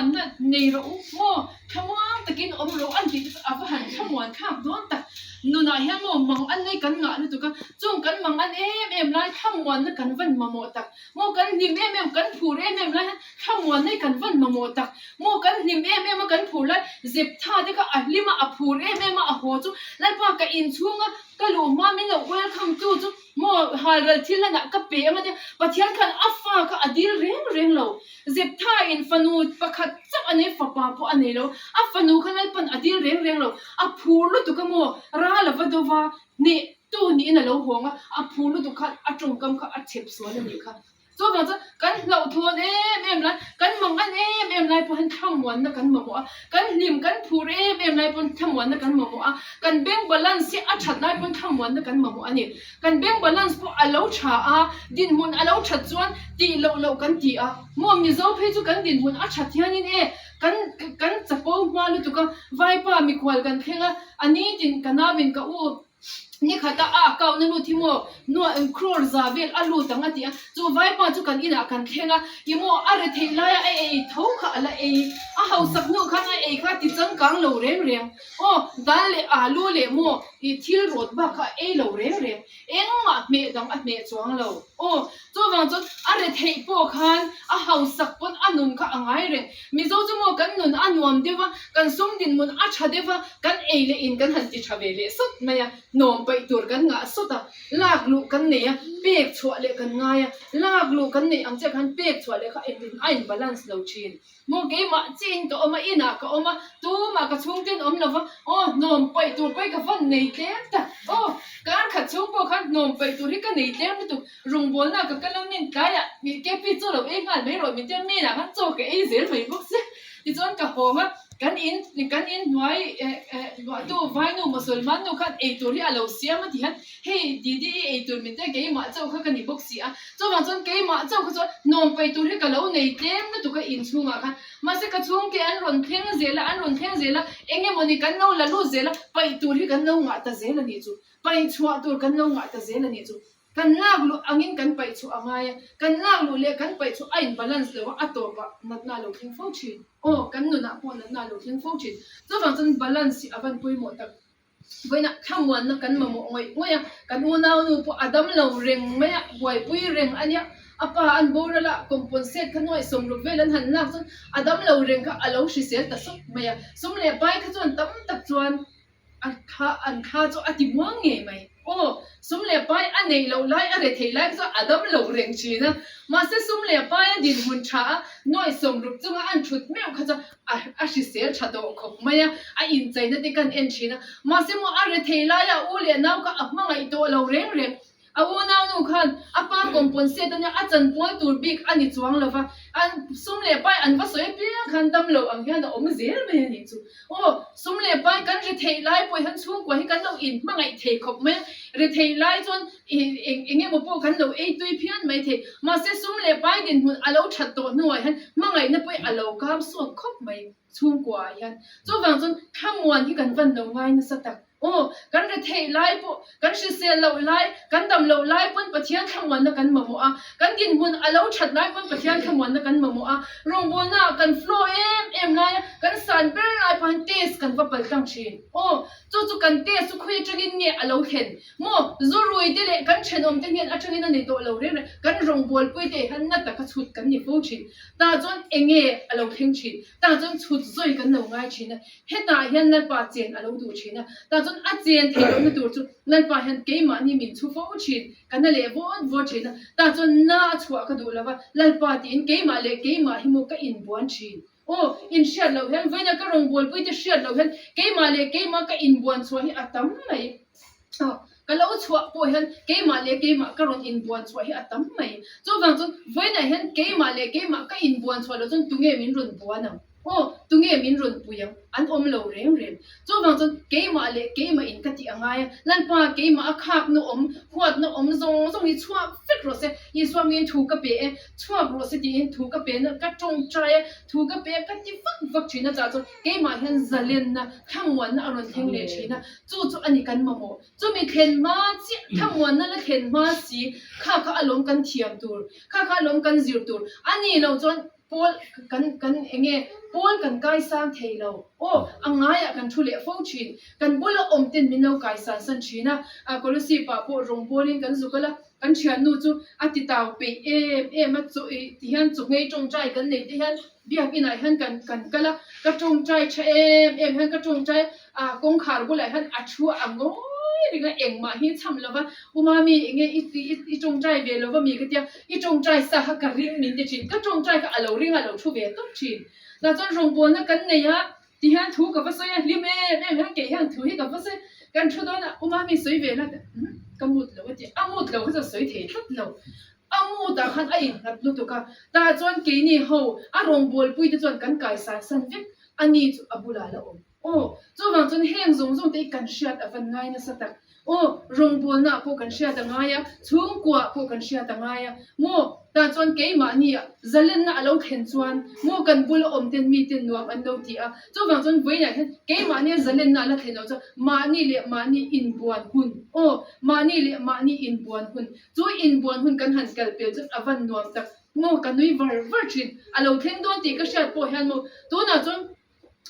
Thlamuanna nei rawh u maw? Thlamuang takin awm rawh an tih te chu a va han thlamuan thlak dawn tak. Nunah hian maw mang an nei kan ngah lutuk a, chung kan mang an em em lai thlamuanna kan van mamawh tak. Maw kan hlim em em, kan phur em em lai hian thlamuanna hi kan van mamawh tak. Maw kan hlim em em a kan phur lai Zeptha te kha a hlim a, a phur em em a, a haw chu Lalpa ka inchhunga ka luh hma min lo welcome tu chu maw halral thil hlanah ka pe ang a tia Pathian khan a fa kha a dil reng reng lo. Zeptha in fanu pakhat chauh a nei, fapa pawh a nei lo. A fanu kha Lalpan a dil reng reng lo. A phur lutuk a maw ral a va do va, hneh tu niin a lo hawng a, a phur lutuk khan a tawngkam kha a chhep sual a nih kha. Chuvang chuan kan hlauhthawn em em lai, kan mangan em em lai pawh hian thlamuanna kan mamawh a, kan hlim kan phur em em lai pawn thlamuanna kan mamawh a, kan bank balance hi a that lai pawn thlamuanna kan mamawh a ni. Kan bank balance pawh a lo tha a, dinhmun a lo that chuan tih loh loh kan ti a, maw Mizo phei chu kan dinhmun a that hianin e kan kan chapo hma lutuk a, vaipa mikhual kan thleng a, a nitin ka nauin ka u Nikhat a a account a lut hi maw nuah eng crore za vel a lut ang a ti a, chu vaipa chu kan inah kan thleng a, i maw a re theih laia a ei tho kha a la ei, a hausak hnuh khan a ei kha ti changkang lo reng reng, aw dal leh alu leh maw i thil rawt bak kha a ei lo reng reng, engmah hmeh dang a hmeh chuang lo, aw chuvang chuan a re theih pawh khan a hausak pawn a nun kha a ngai reng, Mizo chu maw kan nun a nuam deuh a, kan sum dinhmun a tha deuh a, kan ei leh in kan han ti tha ve leh sawt mai a, hnawm paih tur kan ngah sawt a, lak luh kan nei a, pek chhuah leh kan ngai a, lak luh kan neih ang chiah khan pek chhuah leh kha engtin a in balance lo thin. Maw keimah chiah in ka awm a, inah ka awm a, tumah ka chhungte an awm lo va, aw hnawm paih tur pawh hi ka van nei tlem ta, aw kar khat chhung pawh khan hnawm paih tur hi ka nei tlem lutuk, Rawngbawlna ka kal a min tlaiah mi kepi chaw lo ei nghal mai rawh min tia minah khan chaw ka ei zel mai bawk sia. Tichuan ka hawng a, kan in kan in hnuai eh eh luahtu vainu Mosolman nu khan ei tur hi a lo siam a ti hian hei Didi i ei tur min tia keimah chauh kha ka ni bawk si a. Chuvang chuan keimah chauh kha chuan nuam paih tur hi ka lo nei tlem lutuk a inchhungah khan. Mahse ka chhungte an rawn thleng zel a, an rawn thleng zel a, eng emawni kan lo la lut zel a, paih tur hi kan lo ngah ta zel a nih chu. Paih chhuah tur kan lo ngah ta zel a nih chu. Kan lak luh angin kan paih chhuah a ngai a, kan lak luh leh kan paih chhuah a in balance lo a, a tawpah natna a lo thleng fo thin. Aw, kan nunah pawh natna a lo thleng fo thin. Chuvang chuan balance hi a van pawimawh tak. Vawiinah thlamuanna kan mamawh ngawih ngawih a, kan unaunu pawh a dam lo reng mai a, buaipui reng a nia. A pa an boral a, componsate kha nuaih sawmruk vel an han lak chuan a dam lo reng kha a lo hrisel ta sawt mai a. Sum leh pai kha chuan tam tak chuan A thla an thla chu a ti muang ngei mai. Aw, sum leh pai a neih loh lai a re thei lai kha chuan a dam lo reng thin a. Mahse sum leh pai a dinhmun tha a, nuaihsawm ruk chunga an thut meuh kha chuan a a hrisel tha tawh khawp mai a, a incheina te kan en thin a. Mahse maw a re thei laia u leh nau kha a hmangaih tawh lo reng reng. A unaunu khan a pa compensate ania a chanpual tur bik a ni chuang lo va, an sum leh pai an va sawi apiang khan dam lo ang hian a awm zel mai a nih chu. Aw, sum leh pai kan ri theih lai pawh hian chhungkua hi kan lo inhmangaih thei khawp mai a, ri theih lai chuan eng eng emaw pawh kan lo ei tui phian mai thei. Mahse sum leh pai dinhmun a lo that tawh hnuah hian hmangaihna pawh hi a lo kam sawt khawp mai chhungkua ah hian. Chuvang chuan thlamuan hi kan van lo ngai nasa tak. Aw, kan retheih lai pawh, kan hrisel loh lai, kan dam loh lai pawn Pathian thlamuanna kan mamawh a, kan dinhmun a lo that lai pawn Pathian thlamuanna kan mamawh a, rawngbawlnaah kan flow em em lai a, kan san ber lai pawh hian test kan va pal tlang thin. Aw, chu chu kan test chu khawi atangin nge a lo thlen? Maw, zu rui te leh kan thenawm te hnen atangin a ni tawh lo reng reng, kan rawngbawlpui te hian na taka chhut kan ni fo thin. Tah chuan eng nge a lo thleng thin? Tah chuan chhut zawi kan lo ngai thin a, Hetah hian Lalpa chen a lo duh thin a, tah chuan a chen theih lohna tur chu Lalpa hian keimahni min chhu fo thin, ka na leh vawt vawt thin a, tah chuan na a chhuah ka duh lo va, Lalpa tiin keimah leh keimah hi maw ka inbuan thin. Aw, inhriat loh hian vawiina ka rawngbawlpui te hriat loh hian keimah leh keimah ka inbuan chhuah hi a tam mai. Aw, ka lo chhuah pawh hian keimah leh keimah ka rawn inbuan chhuah hi a tam mai. Chuvang chuan vawiinah hian keimah leh keimah ka inbuan chhuah loh chuan tunge min rawn buan ang? Aw, tunge min rawn pui ang? An awm lo reng reng. Chuvang chuan keimah leh keimah in ka tih a ngai a, Lalpa keimah a khakna awm, huatna awm zawng zawng hi chhuak vek rawh se. Isua hmingin thu ka pe e, chhuak rawh se tiin thu ka pe na, ka tawngtai a, thu ka pe a, ka ti vak vak thin a chah chuan keimah hian zalenna, thlamuanna a rawn thleng leh thin a, chu chu a ni kan mamawh. Chumi thlen hma chiah, thlamuanna la thlen hma si, kha kha alawm kan thiam tur, kha kha alawm kan zir tur. A nih loh chuan Paul kan kan eng nge Pawl kan kaisang thei lo. Aw, a ngaiah kan thu leh fo thin. Kan bula awm ten min lo kaisan san thin a. Kolosip ah pawh rawngbawlin kan zuk ala, kan thiannu chu a ti tau peih em em a, chaw ei ti hian chaw nghei tawngtai kan nei te hian biakin ah hian kan kan kal a, ka tawngtai tha em em hian ka tawngtai a kawngkhar bulah hian a thu a ngawi reng a, engmah hi cham lo va, U Mami enge i i tawngtai ve lo va mi ka tia, i tawngtai sa kha ka ring min ti thin, ka tawngtai kha a lo ring a lo thu ve tawp thin. Tah chuan rawngbawlna kan nei a, ti hian thu ka va sawi a, hlim em em hian kei hian thu hi ka va sawi, kan thu dawn a, U Mami sawi ve la umm ka mut lo a ti, a mut lo kha chuan sawi thei tlat lo, a mut ah khan a innghat lutuk a, tah chuan keini ho a rawngbawlpui te chuan kan kaisan san vek, ani chu a bulah la awm. Aw, chuvang chuan heng zawng zawng te hi kan hriat a van ngai nasa tak. Aw, rawngbawlnaah pawh kan hriat a ngai a, chhungkuaah pawh kan hriat a ngai a. Maw, tah chuan keimahnia zalenna a lo thlen chuan maw kan bula awm ten miten nuam an lo ti a. Chuvang chuan vawiinah hian keimahnia zalenna a la thlen loh chuan mahni leh mahni inbuan hun, aw, mahni leh mahni inbuan hun, chu inbuan hun kan han kal pel chuan a van nuam tak. Maw, ka nui var var thin. A lo thleng dawn tih ka hriat pawh hian maw, tunah chuan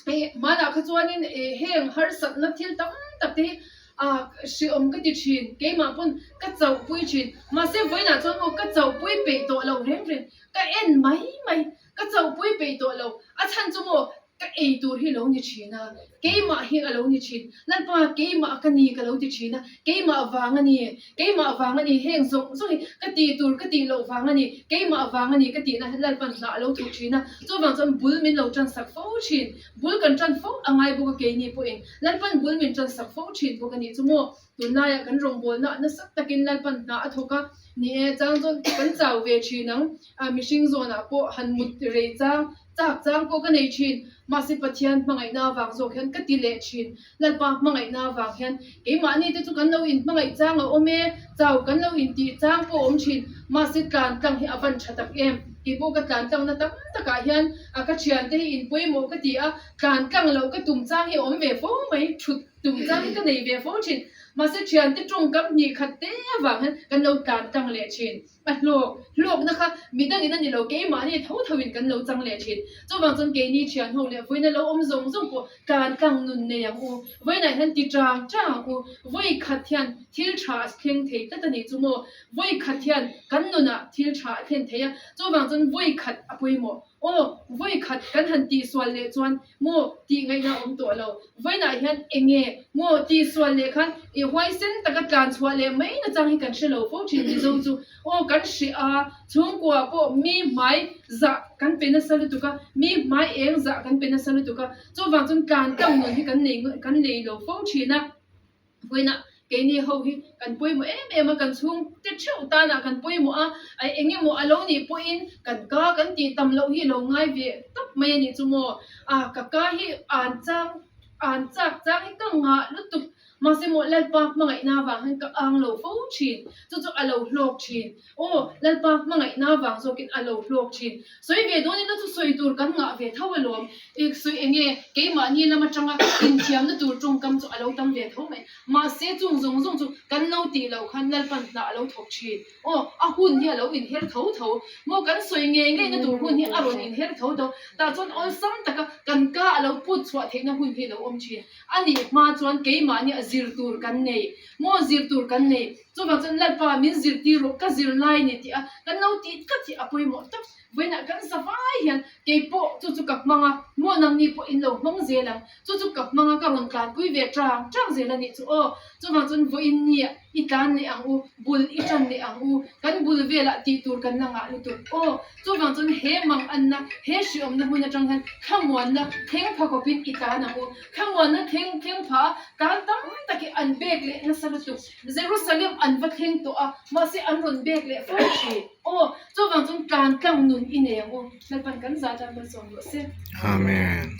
Hmanah kha chuanin heng harsatna thil tam tak te hi ah hreawm ka ti thin, keimah pawn ka chauhpui thin. Mahse vawiinah chuan maw ka chauhpui peih tawh lo reng reng, ka en mai mai, ka chauhpui peih tawh lo. A chhan chu maw ka ei tur hi lo ni thin a, keimah hi a lo ni thin. Lalpa keimah ka ni ka lo ti thin a, keimah vang a ni, keimah vang a ni heng zawng zawng hi ka tih tur ka tih loh vang a ni, keimah vang a ni ka tihna Lalpan hna a lo thuh thin a. Chuvang chuan bul min lo tan sak fo thin, bul kan tan fo a ngai bawk a keini pawhin Lalpan bul min tan sak fo thin bawk a nih chu maw? Tunlaiah kan rawngbawlna nasa takin Lalpan hna a thawk a, ni e, chang chuan kan chau ve thin ang, mihring zawnah pawh han mut rei chang chak chang pawh ka nei thin, mahse Pathian hmangaihna avang zawk hian ka ti leh thin, Lalpa hmangaihna avang hian keimahni te chu kan lo inhmangaih chang a awm e, chau kan lo intih chang pawh a awm thin, mahse tlan tlang hi a van tha tak em, kei pawh ka tlan tlangna tam takah hian a ka thiante hi inpawimawh ka ti a, tlan tlang loh ka tum chang hi a awm ve fo mai, thut tum chang hi ka nei ve fo thin, mahse thiante tawngkam hnih khat te avang hian kan lo tlan tlang leh thin. A hlawk, hlawkna kha midangin a ni lo, keimahni tho thoin kan lo chang leh thin. Chuvang chuan keini thian ho leh vawiina lo awm zawng zawng pawh tlan tlang nun nei ang u. Vawiinah hian ti chang chang ang u. Vawi khat hian thil tha a thleng thei tlat a nih chu maw? Vawi khat hian kan nunah thil tha a thlen thei a. Chuvang chuan vawi khat a pawimawh. Aw, vawi khat kan han tihsual leh chuan maw tih ngaihna a awm tawh lo. Vawiinah hian eng nge maw tihsual leh khan i huaisen taka tlan chhuah leh mai na chang hi kan hre lo fo thin Mizo chu. Aw, kan hreh a, chhungkua pawh mi hmai zah kan pe nasa lutuk a, mi hmai eng zah kan pe nasa lutuk a, chuvang chuan tlan tlang nun hi kan nei kan nei lo fo thin a. Vawiinah keini ho hi kan pawimawh em em a, kan chhungte theuh tanah kan pawimawh a, eng emaw a lo nih pawhin kan ka kan tih tam loh hi lo ngai ve tawp mai a nih chu maw? A ka ka hi an chang an chak chang hi ka ngah lutuk mahse maw Lalpa hmangaihna avang hian ka ang lo fo thin, chu chu a lo hlawk thin. Aw Lalpa hmangaihna avang zawkin a lo hlawk thin. Sawi ve dawn ila chu sawi tur kan ngah ve tho alawm. Ik sawi eng nge keimahni lam atanga inthiamna tur tawngkam chu a lo tam ve tho mai. Mahse chung zawng zawng chu kan lo tih loh khan Lalpan hna a lo thawk thin. Aw a hun hi a lo inher tho tho. Maw kan sawi ngei ngeina tur hun hi a rawn inher tho tho. Tah chuan awlsam taka kan ka a lo put chhuah theihna hun hi a lo awm thin. A nih hma chuan keimahni a zir tur kan nei. Maw zir tur kan nei. Chuvang chuan Lalpa min zirtir rawh ka zir lai ni tih a kan lo tih tlat hi a pawimawh tak. Vawiinah kan za vai hian kei pawh chu chu ka hmang a, maw nangni pawh in lo hmang zel ang, chu chu ka hmang a ka rawn tlanpui ve chang chang zel a nih chu aw. Chuvang chuan vawiin nia i tlan leh ang u, bul i tan leh ang u, kan bul velah tih tur kan la ngah lutuk aw. Chuvang chuan he mang anna, he hriawmna hmun atang hian thlamuanna thleng pha kawpin i tlan ang u. Thlamuanna thleng thleng pha a tlan tam tak hi an bek leh nasa lutuk. Jerusalem an va thleng tawh a, mahse an rawn bek leh fo thin. Aw, chuvang chuan tlan tlang nun i nei ang u. Lalpan kan zah tan malsawm rawh se. Amen.